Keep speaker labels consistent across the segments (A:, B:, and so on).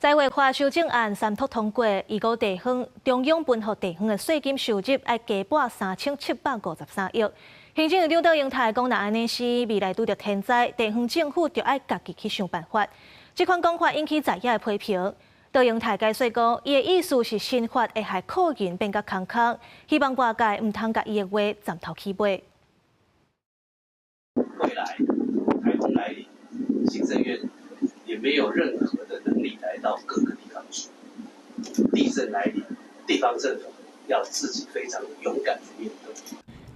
A: 災劃法修正案三讀通過，預估地方中央分予地方的稅金收入愛加撥3753億。行政院長卓榮泰講，若按呢是未來拄著天災，地方政府就愛家己去想辦法。這款講法引起在野的批評。卓榮泰解說講，伊的意思是新法會害庫銀變較空空，希望外界毋通共伊的話鏨頭去尾。
B: 未來颱風來臨，行政院也沒有任何的能力來到各個地方去。地震來臨，地方政府要自己非常勇敢去面對。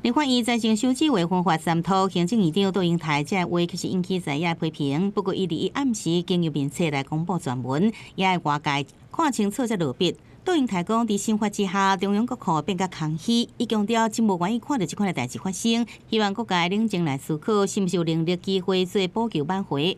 C: 立法院財政收支劃分法三讀，行政院長卓榮泰這話其實引起在野批評。不過，伊佇伊暗時經由面冊來公布全文，也愛外界看清楚才落筆。卓榮泰講，佇新法之下，中央國庫變較空虛。伊強調，真無願意看著這款的代誌發生，希望各界冷靜來思考，是毋是有能力機會做補救挽回。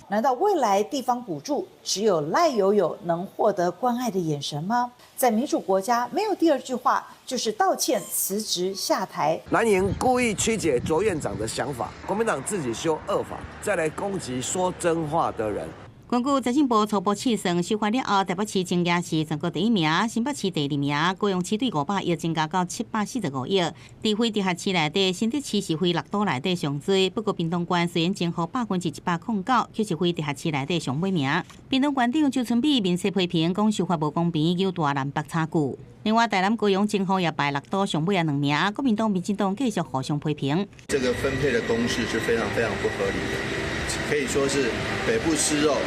D: 難道未來地方補助只有賴友友能獲得關愛的眼神嗎？在民主國家，沒有第二句話，就是道歉、辭職、下台。
E: 藍營故意曲解卓院長的想法，國民黨自己修惡法，再來攻擊說真話的人。
C: 根據財政部初步試算，修法了後，台北市增加是全國第一名，新北市第二名，高雄市對500億增加到745億。佇非直轄市內底，新竹市是非六都內底上濟，不過屏東縣雖然增予109%，卻是非直轄市內底上尾名。屏東縣長周春米面冊批評講修法無公平，有大南北差距。另外，台南高雄增予也排六都上尾仔兩名，國民黨、民進黨繼續互相批評。
F: 這個分配的公式是非常非常不合理的。可以說是北部吃肉，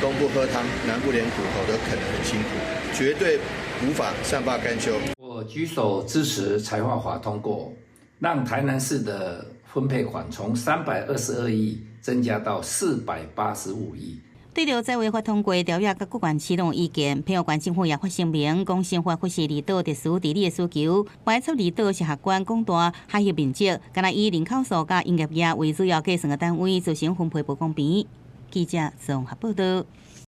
F: 東部喝湯，南部連骨頭都啃得很辛苦，絕對無法善罷甘休。
G: 我舉手支持財劃法通過，讓台南市的分配款從322億增加到485億。
C: 對著債劃法通過，朝野佮各縣市攏有意見，澎湖縣政府也發聲明，講新法忽視離島特殊地理的需求，排斥離島是轄管廣大海域面積，干焦以人口數佮營業額為主要計算的單位，造成分配不公平。記者綜合報道。